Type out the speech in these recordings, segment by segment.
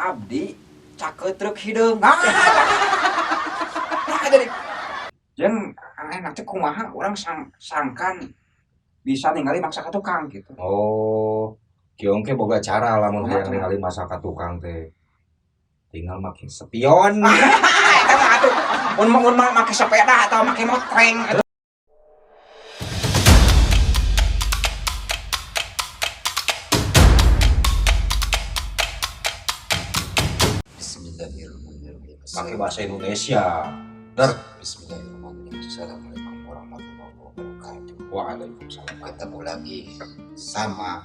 Abdi caket truk hideung. Ah, nah, jadi jeung enak teh kumaha urang sangkan bisa ningali maksa ka tukang gitu. Oh, Ki Ongke boga cara lamun Kumaha hayang tuh? Ningali masa ka tukang teh. Tinggal make spion. Eta mah atuh mun mah make sepeda atau make motreng atuh. Bismillahirrahmanirrahim. Make bahasa Indonesia. Der. Bismillahirrahmanirrahim. Assalamualaikum warahmatullahi wabarakatuh. Waalaikumsalam. Ketemu lagi sama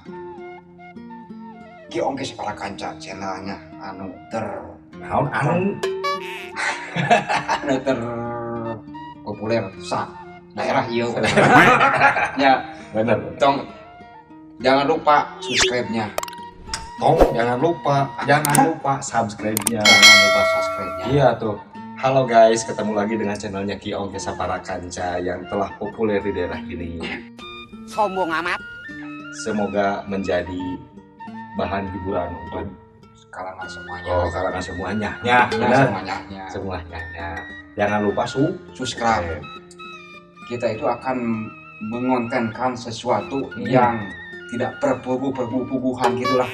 Ki Ongke Sapara Kanca, channelnya anu ter Naon anu? Anu ter populer sa daerah ieu ya. Bener. Tong jangan lupa subscribe-nya. Tong jangan lupa subscribe-nya. Jangan lupa subscribe-nya. Iya tuh. Halo guys, ketemu lagi dengan channelnya Ki Ongke Sapara Kanca yang telah populer di daerah ini. Sombong amat. Semoga menjadi bahan hiburan untuk kalangan semuanya. Oh, kalangan semuanya. Ya, Ya, benar. semuanya. Semuanya. Ya. Jangan lupa su Subscribe. Kita itu akan mengontenkan sesuatu Hmm. yang tidak perpugu-perpuguhan gitulah.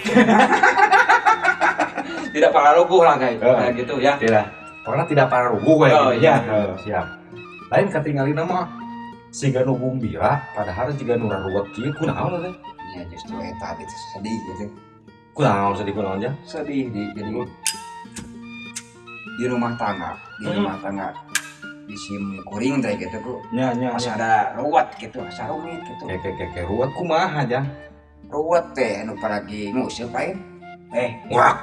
Tidak pararuguh lah kayak kayak gitu ya. Tidak. Pokoknya tidak pararuguh kayak Oh, gitu. iya. Ya. Siap. Lain katingali nama siga nu gumbira padahal jiga nu ruwet kieu, kunaon teh? Ya, justru eta gitu sedih gitu. Kunaon sedih, kunaon ya? Sedih jadi di rumah tangga, di rumah tangga di sim kuring teh gitu ku. Nya nya Pas nya. ada ruwet gitu, asa rumit gitu. Ke ke ke ke ruwet kumaha aja? Ruwet teh anu paragi nguseup lain. Ngurak.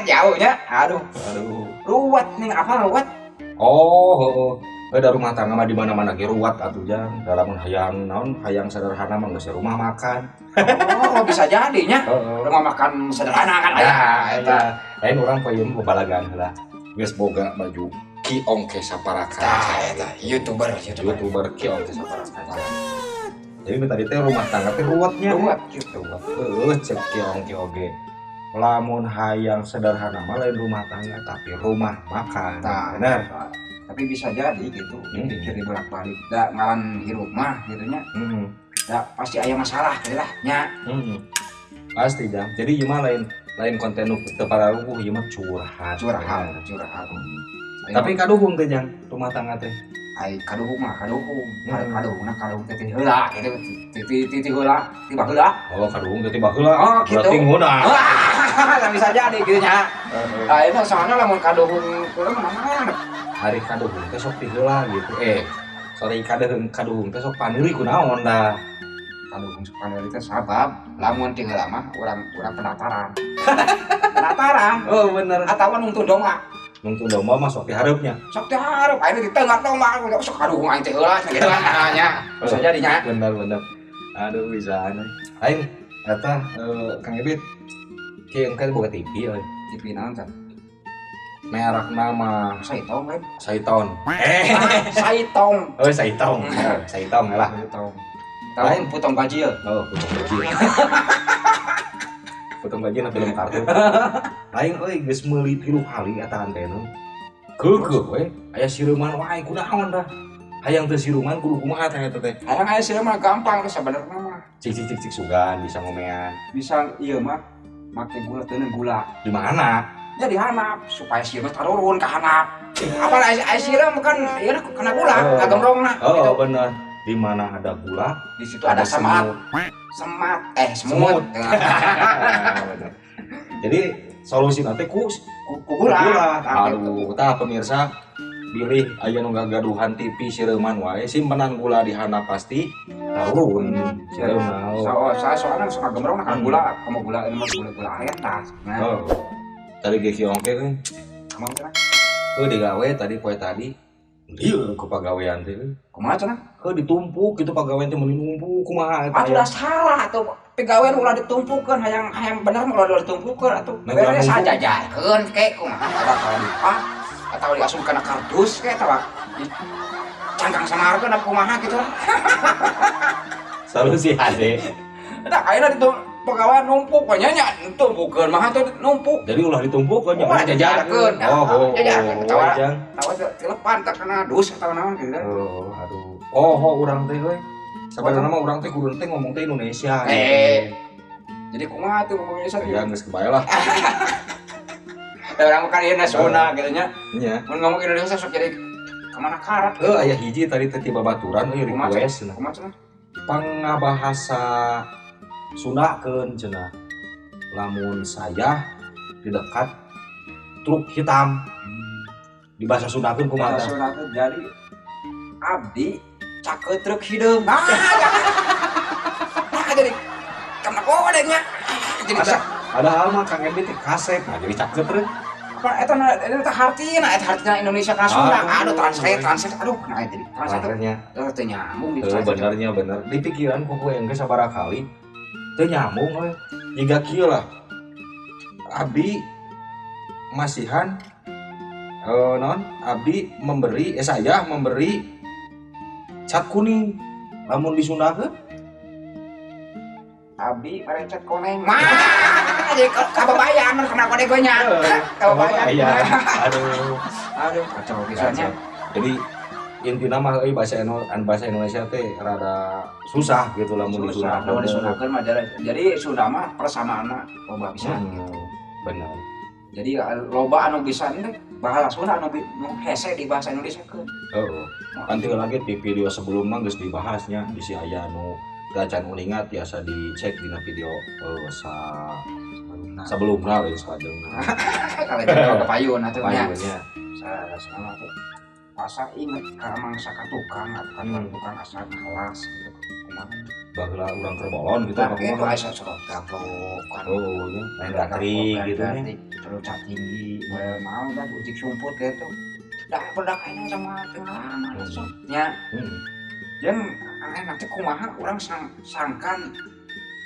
Jauhnya. Aduh, Aduh. ruwet nih, apa ruwet? Oh, heeh. Da rumah tangga mah di mana-mana ge ruwet atuh, Jang. Da lamun hayang naon, hayang sederhana mah geus rumah makan. Oh, bisa jadinya. Heeh. Rumah makan sederhana kan aya Ya, eta. eta. Lain urang poe ieu mah balagaan heula. Geus boga baju Ki Ongke Sapara Tah, Kanca. eta YouTuber, YouTuber. YouTuber Ki Ongke Sapara Kanca. Jadi nu tadi teh rumah tangga teh ruwetnya. Ruwet gitu. Heeh, cek Ki Ongke oge. Lamun hayang sederhana mah lain rumah tangga tapi rumah makan. Tah, Bener. Tapi bisa jadi gitu, dipikir dibolak-balik. Da ngaran hirup mah gitu nya. Da pasti aya masalah gitu lah nya. Pasti, Jang. Jadi ieu mah lain lain konten nu teu pararuguh, ieu mah curhat. Curhat, curhat. Tapi kaduhung teh, Jang, rumah tangga teh. Ai kaduhung mah kaduhung. Hmm. Kaduhung nah kaduhung teh ti heula gitu. Ti ti ti ti heula, ti baheula. Oh, kaduhung teh ti baheula. Oh, gitu. Berarti ngeunah. Wah, bisa jadi gitu nya. Heeh. Nah, itu soalnya lamun kaduhung kula mah mana? Hari kaduhung teh sok ti heula gitu. Eh, sorry, kaduhung kaduhung teh sok paneuri kunaon dah. Kaduhung sok paneuri teh sabab lamun ti heula mah urang urang penataran. Penataran Oh, bener. atawa nungtun domba. Nungtun domba mah sok dihareup nya. Sok dihareup, ayeuna di tengah domba sok kaduhung aing teh heula gitu kan nya. Bisa jadi nya. Bener bener. Aduh, bisa aneh. Lain eta Kang Ebit. Ki engke boga TV euy. TV naon teh? Merek nama Saitong lain. Saiton. Eh, Saitong. oh Saitong. Saitong lah. Saitong. Lain potong gaji ya. Oh, potong gaji. Potong gaji na film kartun. Lain euy, geus meuli 3 kali eta antena. Keukeuh we, aya siruman wae, kunaon dah. Hayang teu siruman kudu kumaha teh eta teh? Hayang aya siruman gampang tuh sebenarnya mah. Cik cik cik cik sugan bisa ngomean. Bisa ieu mah make gula teu gula. Di mana? Ya di handap supaya sireum tarurun ka handap. Apa aya sireum kan ieu kena gula, Oh. kagembrongna Oh, gitu. bener. Di mana ada gula, Di situ ada semat, semut. semat, eh semut. Semut. Bener. Jadi solusi nanti ku Ku gula. gula. Tah, gitu. Aduh, tah pemirsa, bilih aya nu gagaduhan TV sireuman wae, simpenan gula di handap pasti tarurun sireumna. So, saya soalnya suka gembrong kan gula, kamu gula ini mah gula-gula aren tah. Nah, Oh. Tadi ge Ki Ongke kan, kumaha cenah? heuh digawe tadi poe tadi. Lieur ku pagawean teh. Kumaha cenah? Heuh ditumpuk gitu pagawean teh meuni numpuk, kumaha eta? Atuh dah salah atuh pegawai ulah ditumpukeun, hayang hayang bener mah ulah ditumpukeun atuh. Nah, ulah Beres numpuk. sajajarkeun ke kumaha atau dipak atau diasup kana kardus ke atawa cangkang samarkeun apa kumaha gitu lah. Solusi hade. Nah, ayeuna ditum Pegawai numpuk nya nya tumpukeun mah atuh numpuk. Jadi ulah ditumpuk kan. Ulah jajakeun. Oh, jajakeun. Tawa tawa telepan tak kena dus atau naon gitu. Oh, aduh. Oh, urang teh euy. Sabenerna mah urang teh kudu teh ngomong teh Indonesia. Jadi kumaha tuh ngomong Indonesia? Ya geus kebae lah. Orang kan ieu nasional gitu nya. Nya. Mun ngomong Indonesia sok jadi kemana karat. Heuh, aya hiji tadi teh tiba baturan euy request cenah. Kumaha cenah? Pangabahasa Sundakeun cenah. Lamun saya di dekat truk hitam. Di bahasa Sundakeun kumaha? Bahasa Sundakeun jadi abdi caket truk hideung. Nah, jadi kemana kodenya? Jadi padahal mah Kang Ebi teh kasep, nah jadi caket truk. Apa eta eta hartina, eta hartina Indonesia ka Sunda. Aduh translate aduh nah jadi translate teu nyambung di benernya bener. Di pikiran ku engke sabaraha kali teu nyambung we. Jiga kieu lah. Abdi masihan non abdi memberi saya memberi cat kuning lamun disundakeun abdi mere cat koneng mah jadi kababayan kena kode gue nya kababayan. Aduh aduh kacau pisannya. Jadi intina mah euy bahasa Indonesia teh rada susah gitu lamun disundakeun. Lamun disundakeun mah jadi Sunda mah persamaanna loba pisan gitu. Bener. Jadi loba anu bisa teh bahasa Sunda anu hese di bahasa Indonesia keun. Heeh. Nanti lagi di video sebelumnya geus dibahasnya bisi aya anu gacan uninga tiasa dicek dina video sebelumna we salajengna. Kalau video kepayun atuh nya. Payunnya. Salah tuh. Asa inget ka mangsa ka tukang atuh kan tukang asa kelas gitu kumaha. Baheula urang keur bolon gitu apa kumaha. Itu asa sorot gaplok kan. Oh nya main gatrik gitu nya. Terus cat tinggi, mau dah ucik sumput gitu. Dah pernah sama pengalaman sok nya. Jeung nanti kumaha urang sangkan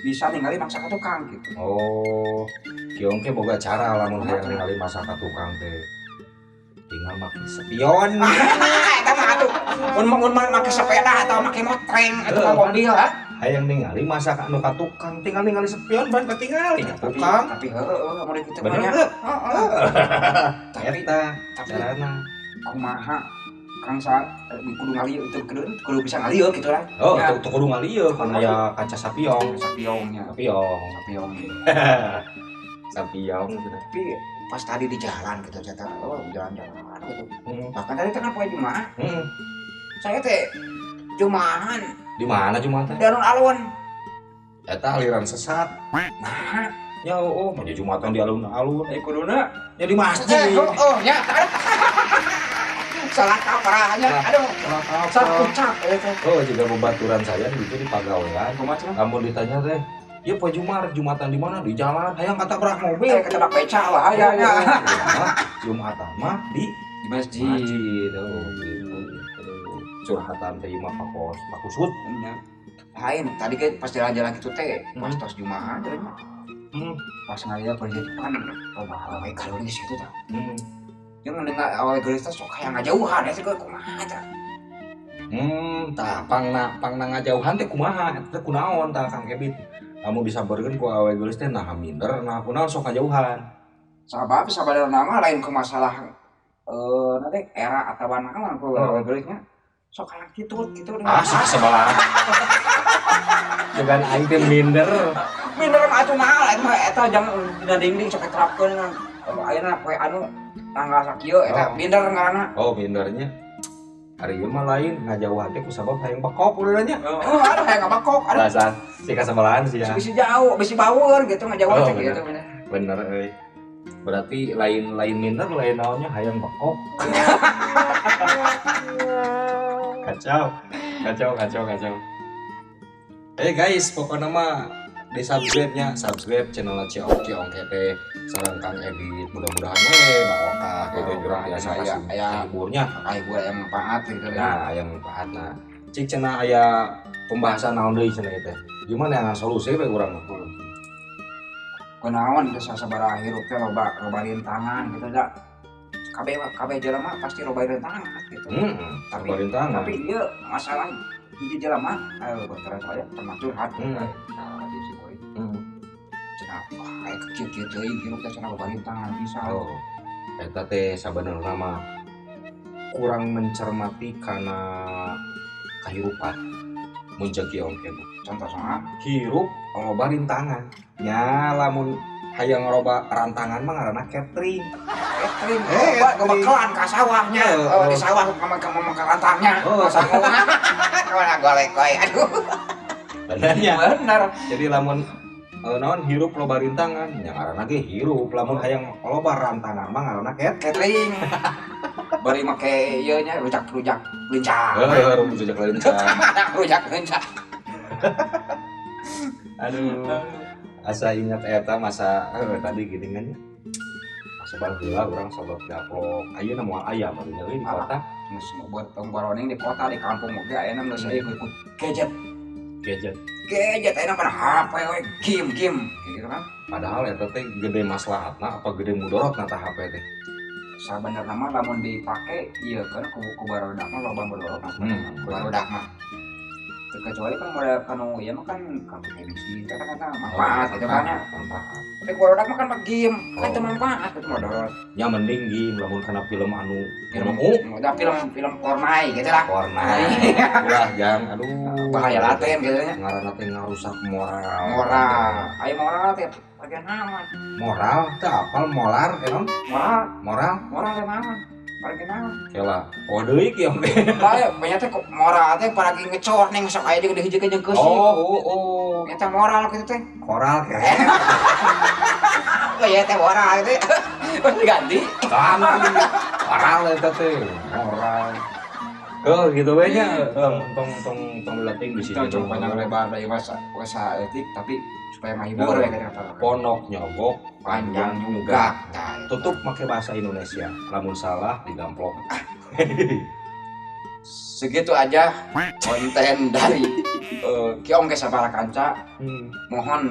bisa ningali mangsa ka tukang gitu. Oh, kieu ge boga cara lamun hayang ningali mangsa ka tukang teh. Tinggal make spion. Eta mah atuh. Mun make sepeda atau make motreng atau mobil ha. Hayang ningali masa anu ka tukang tinggal ningali spion ban katingali ka tukang. Tapi heueuh mun kitu mah nya. Heeh. Tapi eta carana kumaha Kang sa kudu ngalieu itu kudu bisa ngalieu gitu lah. Oh, tuh kudu ngalieu kan aya kaca sapiong. Sapiongnya. Sapiong. Sapiong. Sapiong gitu. Tapi pas tadi di jalan gitu saya oh jalan-jalan gitu. Bahkan tadi tengah poe Jumaah. Saya teh Jumahan. Di mana Jumatan? Di alun-alun. Eta aliran sesat. Nah, ya oh, mau Jumatan di alun-alun. Kuduna ya di masjid. Oh, ya. Salah kaprahnya, aduh, salah ucap. Oh, juga pembaturan saya gitu di pagawean. Kamu ditanya teh, ya Pak Jumar, Jumatan di mana? Di jalan. Hayang kata berak mobil, kata berak beca lah, ya ya. Jumatan mah di masjid. Oh, gitu. Curhatan teh mah pakos, pakusut. Lain, tadi kan pas jalan-jalan gitu teh, pas tos Jumahan jalannya. Pas ngaliat pergi depan, oh awe geulis gitu tah. Yang mendengar awe geulis teh sok hayang ngajauhan ya teh kumaha tah. Tah pangna ngajauhan teh kumaha? Eta teh kunaon tah Kang Ebit? Kamu disamperkeun ku awe geulis teh nah minder, nah kunaon sok ngajauhan. Sabab sabadarna mah lain ku masalah nanti era atawa naon ku awe geulisnya. Sok hayang kitu kitu. Ah, sok sebelah. Jangan aing teh minder. Minder mah atuh mahal eta mah eta jang dina dinding sok terapkeun ayeuna poe anu tanggal sakieu eta minder ngaranna. Oh, mindernya. Ari ieu mah lain ngajauhan teh kusabab hayang bekok udah nya. Heeh, aduh hayang ngabekok. Aduh. Alasan si kasebelahan sih ya. Bisi jauh, bisi baweur gitu ngajauhan teh gitu. Bener euy. Berarti lain-lain minder lain naonnya hayang bekok. Kacau. Kacau, kacau, kacau. Guys, pokoknya mah di subscribe-nya, subscribe channel Ciong Ciong Kete sareng Kang Ebit. Mudah-mudahan barokah gitu jurang biasa aya hiburnya, aya hibur aya manfaat gitu. Nah, aya manfaat nah. Cik cenah aya pembahasan naon deui cenah teh. Gimana yang solusi we urang mah? Kunaon geus sabaraha hirup teh loba rintangan gitu da. Kabeh kabeh jelema pasti loba rintangan gitu. Tapi rintangan. Tapi ieu masalah hiji jelema ayo baturan saya pernah curhat di si boy. Wah, aya kieu-kieu teuing hirup teh cenah loba rintangan pisan. Oh, eta teh sabenerna mah kurang mencermati kana kahirupan mun ceuk Ki Ongke mah. Contohna Hirup loba rintangan nya, lamun hayang loba rantangan mah ngaranna catering. Catering. Eh, Loba gebekelan ka sawahnya. Oh, Oh, di sawah ka rantangnya. Oh. Sanguna. Kawana golek koy. Aduh. Benernya. Bener. Jadi lamun naon hirup loba rintangan nya ngaranna ge hirup, lamun hayang loba rantangan mah ngaranna Catering. Bari make ieu nya rujak-rujak lincah. Heuh, rujak lincah. Rujak lincah. Aduh, asa ingat eta masa tadi gini kan ya, masa baheula urang sabab gaplok, ayeuna moal aya barunya euy di kota. Geus buat tong baroning di kota, di kampung oge ayeuna geus aya ikut gadget. Gadget. Gadget ayeuna pada HP we, game game gitu kan. Padahal eta teh gede maslahatna apa gede mudorotna tah HP teh? Sabenerna mah lamun dipake ieu kan ku barudak mah loba mudorotna. Ku barudak mah. Kecuali kan model kanu ieu mah kan kanu bisnis kan kata manfaat gitu kan ya. Manfaat. Tapi ku barudak mah kan mah game kan Oh. teu manfaat itu mudorot. Nya mending game lamun kana film anu Film film udah film film pornai gitu lah. warna ulah jang, aduh. Bahaya laten gitu nya. Ngaranna teh ngarusak moral. Moral. Ayo moral teh bagian naon? Moral teh apal molar eh naon? Moral, Moral. Moral teh naon? Bagian naon? Kela oh deui kieu teh. Lah ya, banyak teh kok moral teh paragi ngecor neng sok aya jeung dihijikeun jeung keusik. Oh. Eta moral kitu teh. Koral ke. Oh iya teh moral gitu. Terus diganti. Ganti. Moral eta teh moral. Oh gitu we nya, tong tong tong tong dilatih di sini. Itu cuma panjang lebar dari masa masa etik tapi supaya menghibur ya kata. Ponok nyogok Panjang juga. Nah, itu. Tutup make bahasa Indonesia, lamun salah digamplok. Segitu aja konten dari Ki Ongke Sabara Kanca. Mohon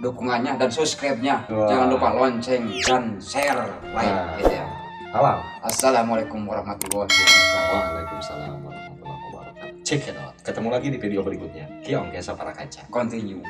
dukungannya dan subscribe-nya. Wah. Jangan lupa lonceng dan share, like Nah. gitu ya. Salam. Assalamualaikum warahmatullahi wabarakatuh. Waalaikumsalam warahmatullahi wabarakatuh. Check it out. Ketemu lagi di video berikutnya. Ki Ongke Sabara Kanca. Continue.